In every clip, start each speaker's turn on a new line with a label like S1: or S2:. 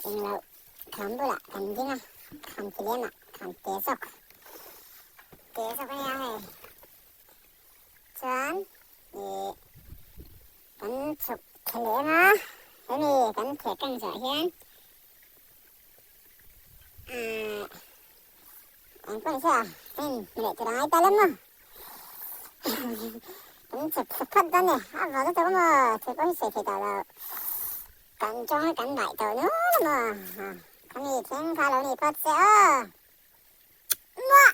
S1: Englo kham bulah kan ding a, kham ti lem ah kham te zawk te zawk a nia hei. Chuan ih kan chhuk thla leh ang a, hemi kan theh kang zawh hian ah engpawh ni se a kan inhmu leh tur a ngai ta lem maw. Kan chhuk thla phawt dawn ni, a vawt lutuk a maw thil pawh hi sawi thei tawh lo. Kan tawng hi kan baih tawh nual a maw? Khami thleng kha lo ni phawt se aw. Muah!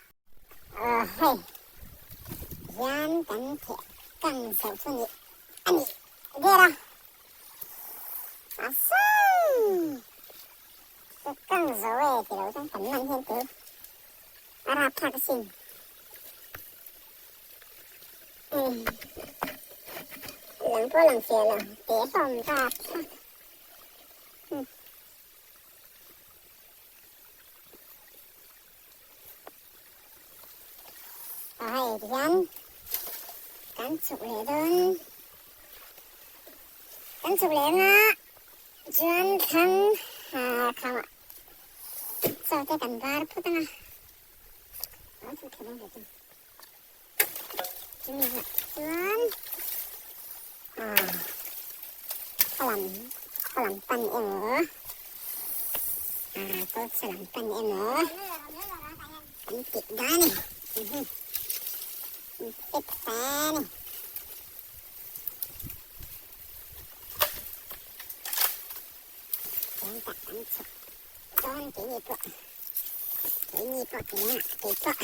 S1: Aw hei hian kan theh kang zoh chu ni a nih der a. A sawm! Theh kang zo e ti lo chuan kan man hian tu a rap thlak asin. Lang pawh lang fiah lo teh hlawm rap thlak. Aw hei tihian kan chhuk leh dawn kan chhuk leh anga chuan thlang khamah chaw te kan var phut anga aw chhuk thei dawn ve chu. Chumi hlah chuan ah khaw lam khaw lam pan emaw ah kawlchhe lam pan emaw kan tih dawn a ni fit hle a ni. Chuan tah kan chhuk dawn keini pawh keini pawh ti leh ah kei pawh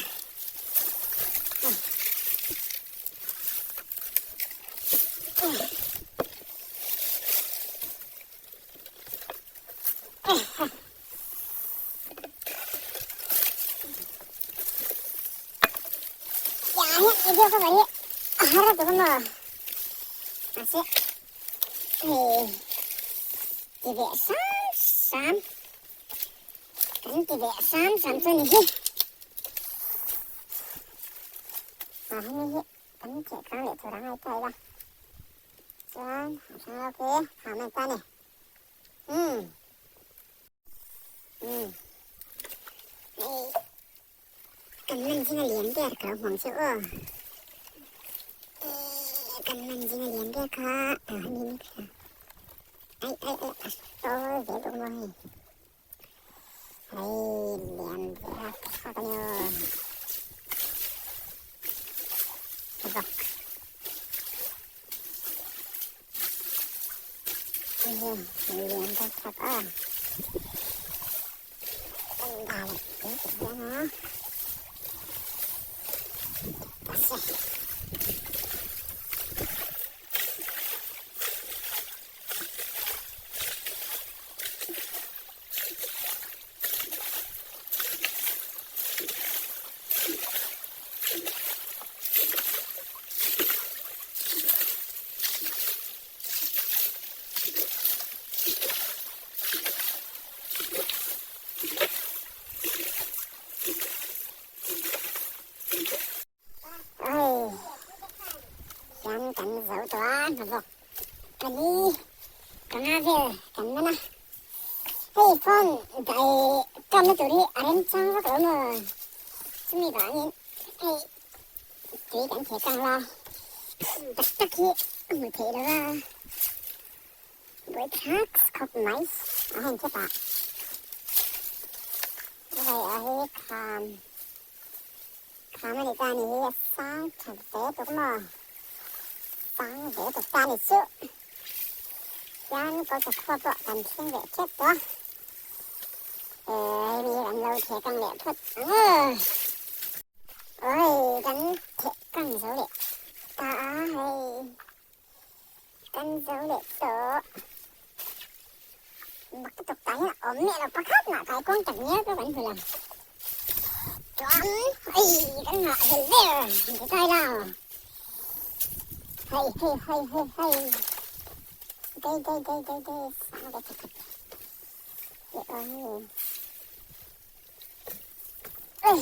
S1: Hei ti ve sam sam kan ti ve sam sam chu ni hi a hemi hi kan theh kang leh tur a ngai ta ila chuan a hrang lo khi ha mai ta ni umm umm hei Kan man zinga lian ber ka lo hmu ang che aw. Kan man zinga lian ber kha a ni ni kha. Ai ai ai a sawl ve bawk maw hei. Hei lian ve a thlak a ni aw. Vak. Hei lian ve thlak a. Hei hian kan zo tawh a hnathawk pali panga vel kan man a, hei phone dai kamna tur hi a remchang vak lo maw chumi vangin hei tui kan theh kang la tak tak hi a hmu theih lo va. Buaithlak khawp mai a heng khetah hei a hi kham kham a ni ta ni hi a sang tha ve tuk maw sang ve tuk ta ni chu hian kawlchhe khua pawh kan thleng ve tep tawh a eh hemi hi kan lo theh kang leh phawt ang aw awi kan theh kang zo leh ta a hei. Kan zo leh tawh. Mak ta tawk tah hian a awm miah lo pakhat mah kaikuang tak ngial pawh kan hmu lo. Chuan hei kan nghah hlel ber an ti tai lo. Hei hei hei hei hei. Dei dei dei dei dei sang ve thakhat. Leh aw hei.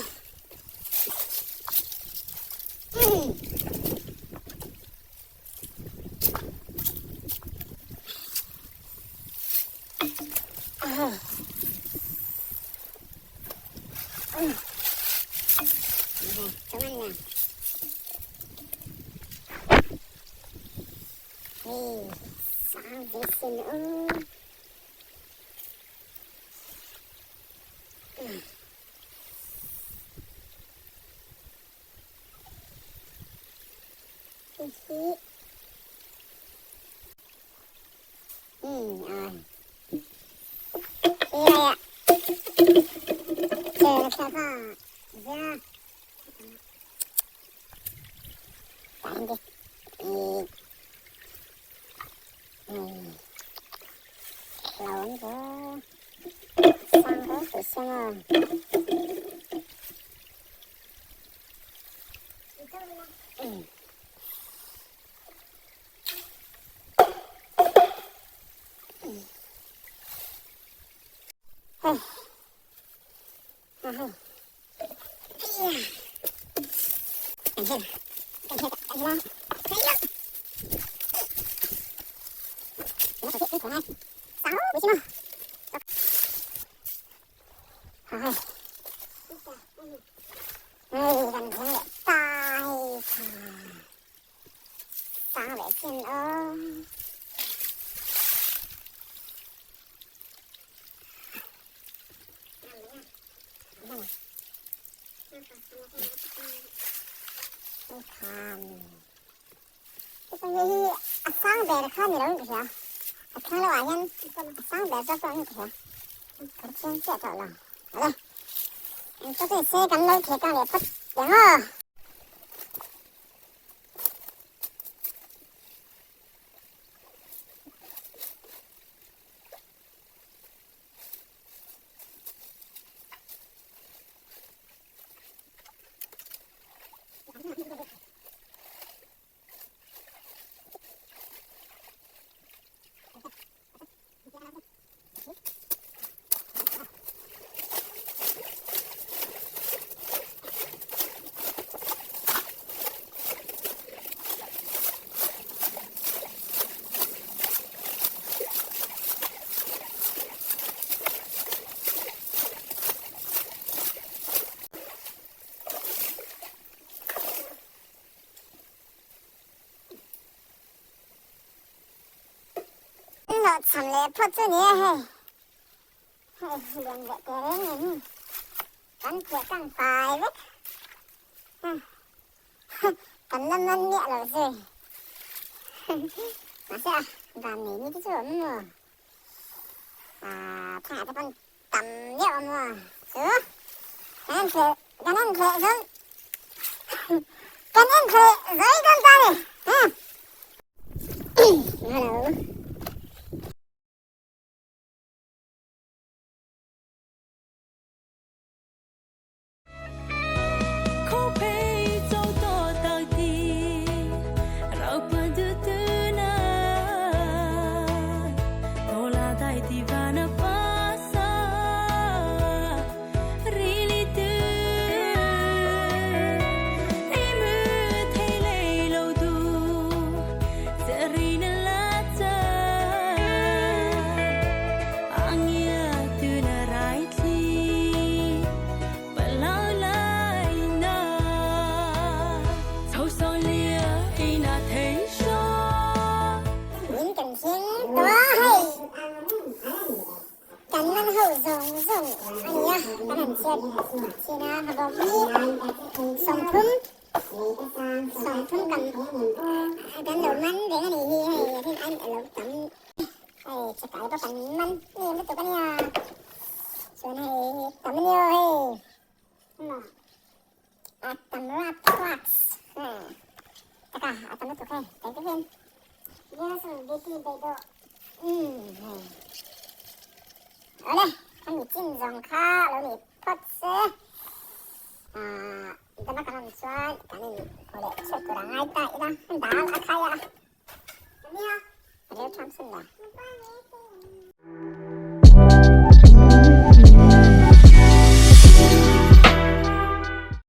S1: Cham leh phawt chu ni e hei. Hei lian leh teh reng in kan piah tang fai vek. Kan la man miah lo zui. Mahse a van nei ni te chu awm maw. Ah thangah te pawn tam deuh awm maw chu kan en thleh kan en thleh zawng kan en thleh zawi dawn ta ni. Hello. Min kan thleng tawh a hei. Kan man ho zawng zawng a ni a, kan han chhiat thin a, ha bawk hi 30 30 kan kan lo man reng a nih hi hei a rin aiin a lo tam hei chakai pawh kan man hnem lutuk a nia chuan hei tam a nia aw hei maw a tam rap trucks taka a tam lutuk hei tengte hian Awle, ka mi chin zawng kha lo ni phawt se. Dama kan awm chuan kan in hmu leh theuh tur a ngai ta ila, dal a khai a. Nia, Real Thompson da.